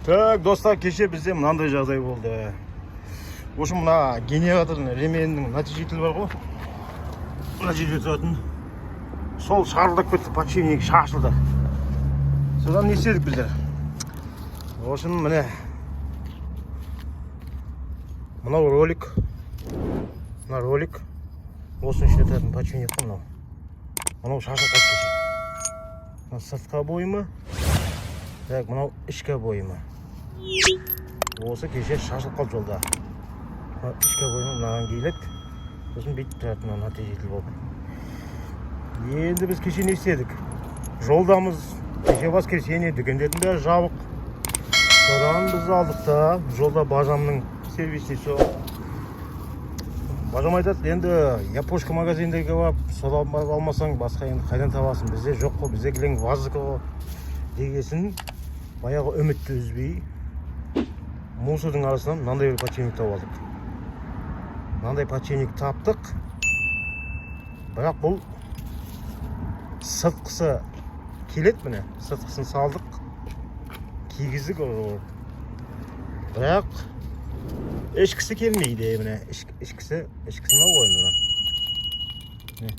Так, достар, кеше бізде мынандай жағдай болды. В общем, мына генератордың ременінің натяжителі бар ғой, мына жерде тұратын, сол шарылдап кетті, подшипник шашылды. Содан не істедік біздер? В общем, міне, мынау ролик, мына ролик, осының ішінде тұратын подшипник қой мынау. Мынау шашылып қалды кеше. Мына сыртқы обойма, так, мынау ішкі обойма. Осы кеше шашылып қалды жолда. Мына ішкі обойма мынаған келеді, сосын бүйтіп тұрады, мына натяжитель болып. Енді біз кеше не істедік? Жолдамыз, кеше воскресенье, дүкендердің бәрі жабық. Содан біз алдық та, жолда бажамның сервисіне соғып, бажам айтады: «Енді япошка магазиндерге барып, содан барып алмасаң, басқа енді қайдан табасың? Бізде жоқ қой, бізде кілең ваздікі ғой», — дегесін, баяғы үмітті үзбей, мусордың арасынан мынандай бір подшипник тауып алдық. Мынандай подшипник таптық, бірақ бұл сыртқысы келеді. Міне, сыртқысын салдық, кигіздік, бірақ ішкісі келмейді. Міне, ішкісі, ішкісі мынау ғой енді, мына. Міне,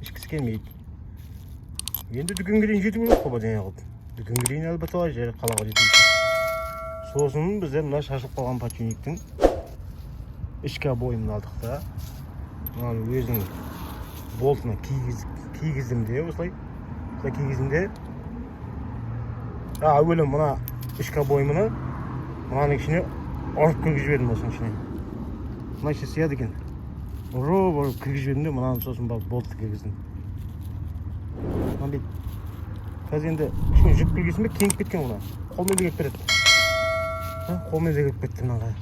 ішкісі келмейді. Енді дүкенге дейін жету керек қой бірдеңе қылып. Дүкенге дейін әлі бірталай жер, қалаға жету үшін. Сосын біздер мына шашылып қалған подшипниктің ішкі обоймын алдық та, мынаны өзінің болтына кигіздім де, осылай осылай кигіздім де. Әуелі мына ішкі обойманы мынаның ішіне ұрып кіргізіп жібердім. Осының ішіне, мына ішіне сыяды екен. Ұрып ұрып кіргізіп жібердім де, мынаны сосын барып болтты кіргіздім. Мына бүйтіп қазір енді кішкене жүріп келгесін бе, кеңіп кеткен ғой. Мына қолмен де келіп береді. Қолмен де келіп кетті мынаға,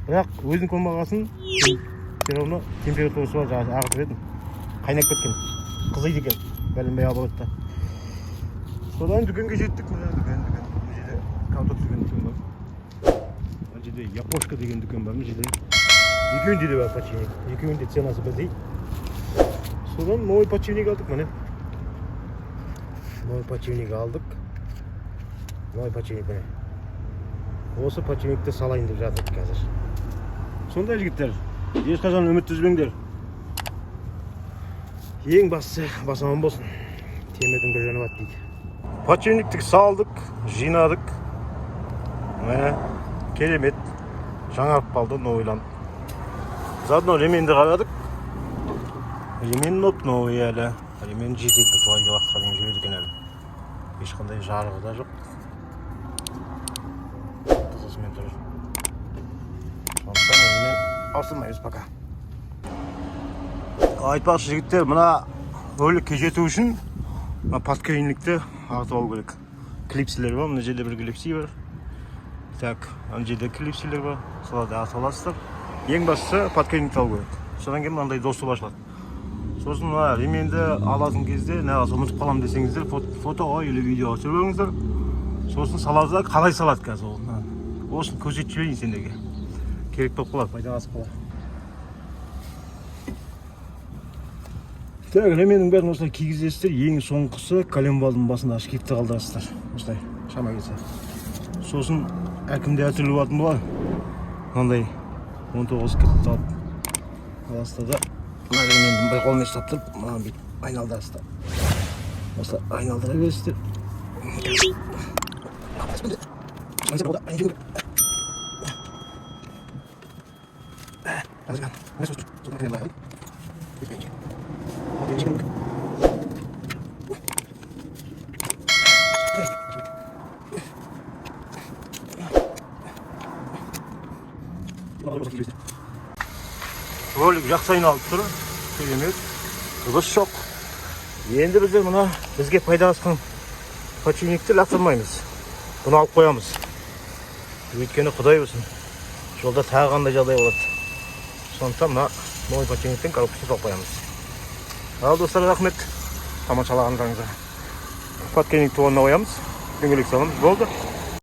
бірақ өзің болмағасын, все равно температурасы бар. Жаңағы ағытып едім, қайнап кеткен, қызиды екен бәленбай оборотта. Содан дүкенге жеттік. Міне, дүкен, дүкен. Мына жерде картоп деген дүкен бар, мына жерде япошка деген дүкен бар. Мына жерде екеуінде де бар подшипник, екеуінде ценасы бірдей. Содан новый подшипник алдық. Міне, новый подшипник алдық, новый подшипник. Міне, осы подшипникті салайын деп жатырмық қазір. Сондай, жігіттер, ешқашан үміт үзбеңдер. Ең бастысы, бас аман болсын, темірдің бір жөні бар дейді. Подшипникті салдық, жинадық. Міне, керемет жаңарып қалды, новыйланып. Заодно ременді қарадық, ремень ноп новый әлі. Ремень жетеді, бірталай уақытқа дейін жүреді екен әлі. Ешқандай жарығы да жоқ, тазасымен тұр. Сондықтан ремень ауыстырмаймыз пока. Айтпақшы, жігіттер, мына роликке жету үшін мына подкрыльникті ағытып алу керек. Клипселер бар, мына жерде бір клипси бар, так, ана жерде клипселер бар, соларды ағытып аласыздар. Ең бастысы, подкрыльникті алу керек. Содан кейін мынандай доступ ашылады. Сосын мына ременді алатын кезде, нағыз ұмытып қаламын десеңіздер, фотоға или видеоға түсіріп алыңыздар. Сосын салады да, қалай салады қазір ол, осыны көрсетіп жіберейін сендерге, керек болып қалады, пайдаға асып қалады. Так, ременнің бәрін осылай кигізесіздер. Ең соңғысы коленвалдың басында шкивті қалдырасыздар осылай, шама келсе. Сосын әркімде әртүрлі болатын болар. Мынандай 19 кілт алып аласыздар да, мына ременді бір қолмен ұстап тұрып, мынаны бүйтіп айналдырасыздар, осылай айналдыра бересіздер. Ролик жақсы айналып тұр, керемет, дыбыс жоқ. Енді біздер мына бізге пайда асқан подшипникті лақтырмаймыз, бұны алып қоямыз. Өйткені құдай білсін, жолда тағы қандай жағдай болады. Сондықтан мына новый подшипниктің коробкасын салып қоямыз. Ал, достар, рахмет тамашалағандарыңызға. Подкрыльникті орнына қоямыз, дөңгелек саламыз, болды.